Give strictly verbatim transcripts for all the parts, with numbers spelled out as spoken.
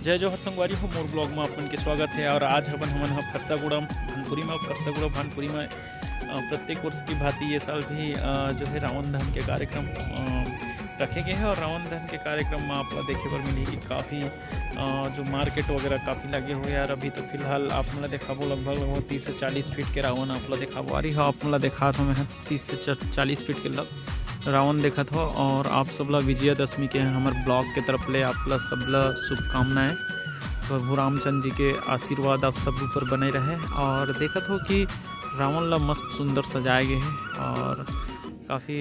जय जोहार संगवारी हो, मोर blog में आप मन के स्वागत है। और आज हमन हमन ह फरसागुड़ा भानपुरी में, फरसागुड़ा भानपुरी में अ, प्रत्येक वर्ष की भांति ये साल भी अ, जो है रावण दहन के कार्यक्रम अ, रखे गए हैं। और रावण दहन के कार्यक्रम में आप ला देखे बर मिली कि काफ़ी अ, जो मार्केट वगैरह काफ़ी लगे हुए हैं। और अभी तो फिलहाल आप मन ला दिखाबो, लगभग लगभग तीस से चालीस फीट के रावण आप ला दिखाबो। अरे हाँ, आप मन ला दिखात हूँ मैं, तीस से च-, चालीस फीट के लग रावण देखत हो। और आप सब ला विजयादशमी के हमर blog के तरफ ले आप ला सब ला शुभकामनाएं। प्रभु रामचंद्र जी के आशीर्वाद आप सब ऊपर बने रहे। और देखत हो कि रावण ला मस्त सुंदर सजाए गए है और काफ़ी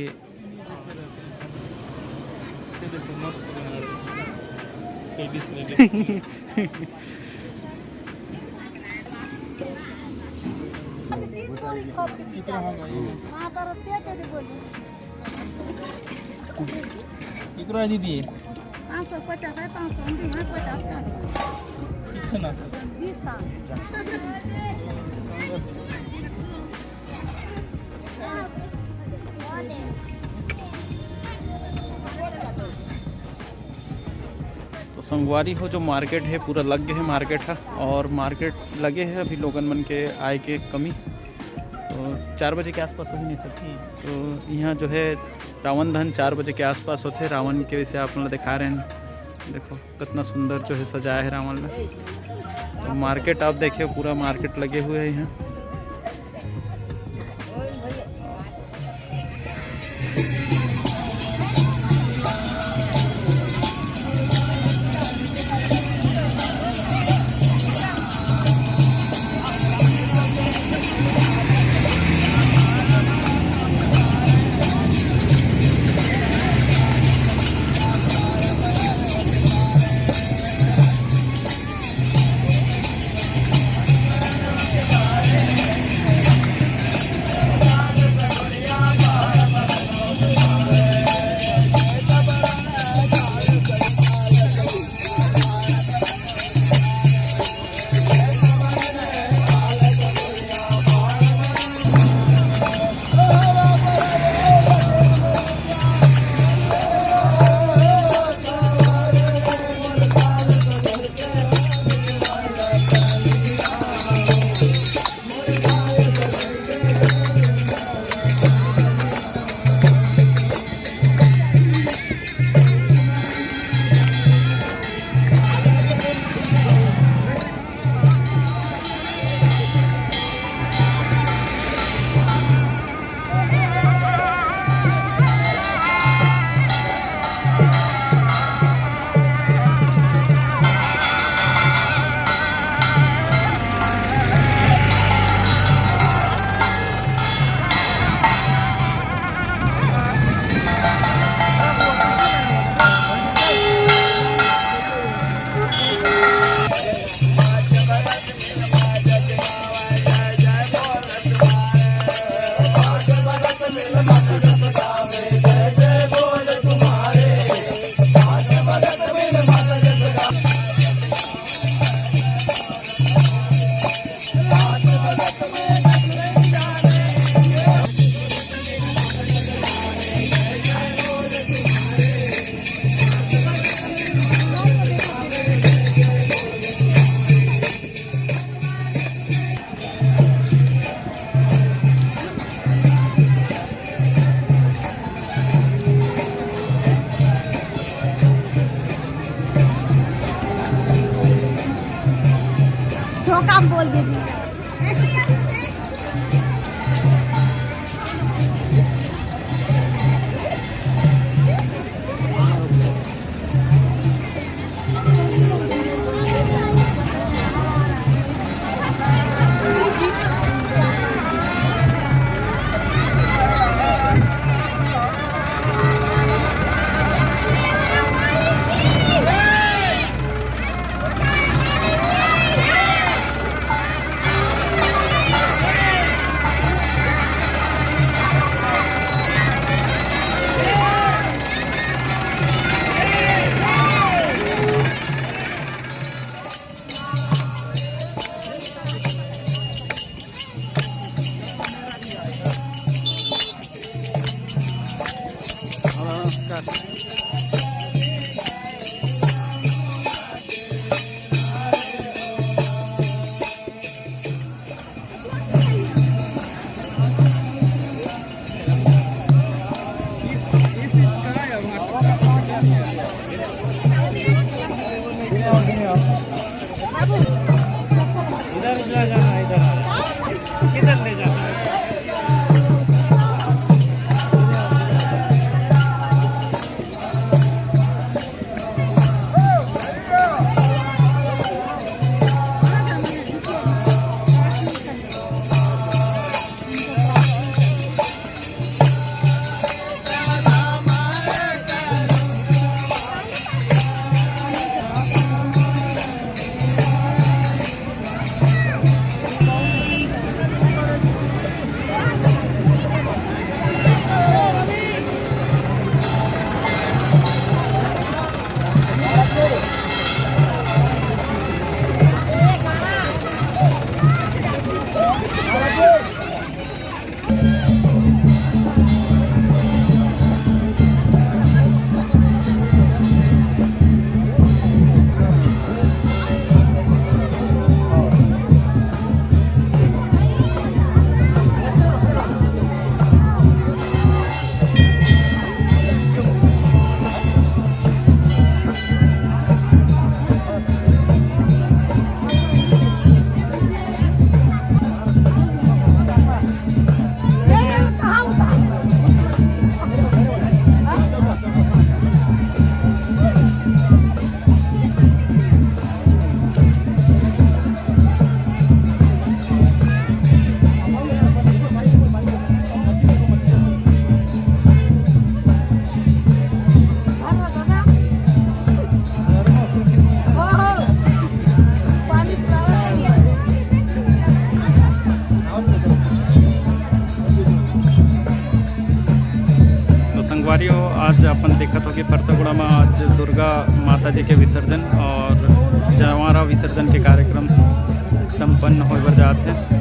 कितना है दीदी? पाँच सौ पचास है, पाँच सौ हम भी हैं, पचास का। कितना? बीस का। तो संगवारी हो, जो मार्केट है पूरा लग गए है मार्केट है, और मार्केट लगे है अभी लोगन मन के आए के कमी। तो चार बजे के आसपास होही नहीं सकती। तो यहाँ जो है रावण दहन चार बजे के आसपास होते। रावण के वैसे आप लोग दिखा रहे हैं, देखो कितना सुंदर जो है सजाया है रावण ने। तो मार्केट आप देखिए, पूरा मार्केट लगे हुए हैं यहाँ। जो काम बोल दे। इधर ले जाना है, इधर आ जाओ। किधर ले जाना है? तो संगवारी हो, आज अपन देखत हो कि परसागुड़ा में आज दुर्गा माता जी के विसर्जन और जवारा विसर्जन के कार्यक्रम संपन्न होए बर जात हे।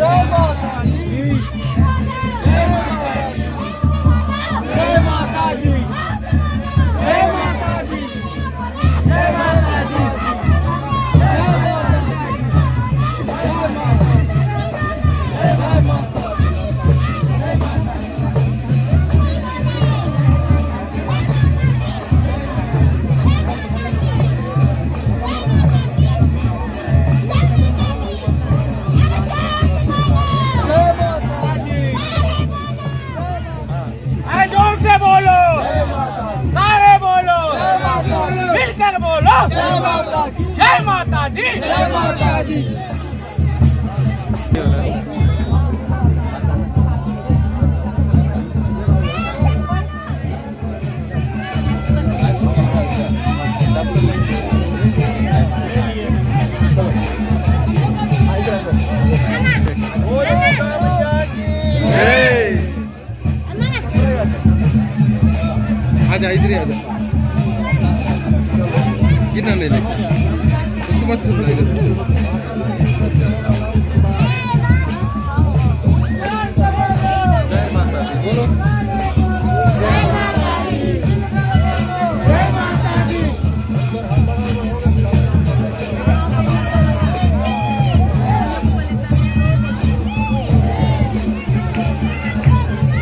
जय माता दी। जय माता दी। जय माता दी। जय माता दी। जय माता दी। जय माता दी। जय माता दी। जय माता दी। अरे जोर से बोलो, नारे बोलो, मिलकर बोलो, जय माता दी। आजा, इधर ही आजा। ना मिले। उसको मत सुनना इधर। जय माता दी, बोलो।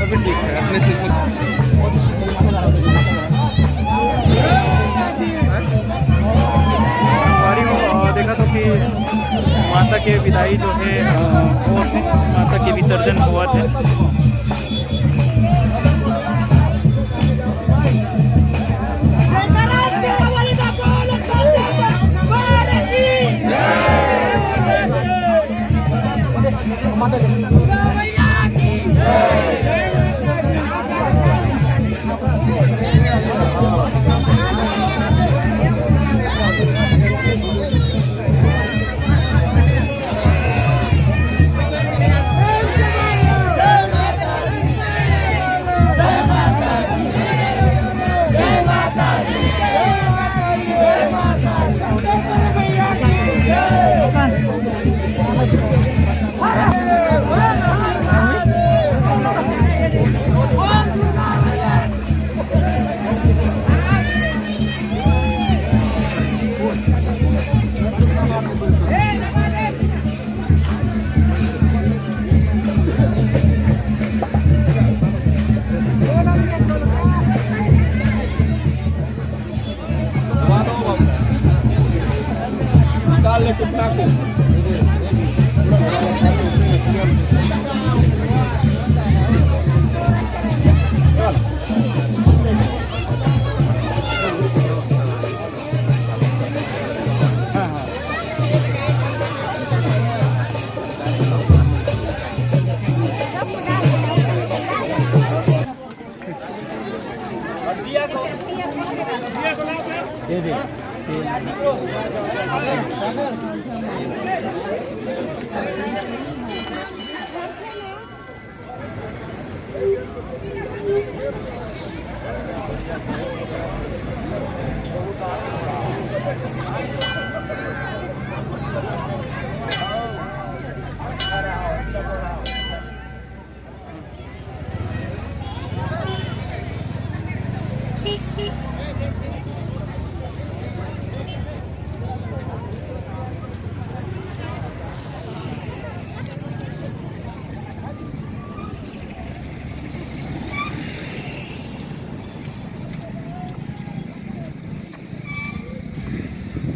अभी ठीक है, अपने से सुन। संगवारी हो, अ, देखा तो कि माता के विदाई जो है, अ, होवत हे, माता के विसर्जन होवत हे।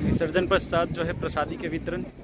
विसर्जन पश्चात जो है प्रसादी के वितरण।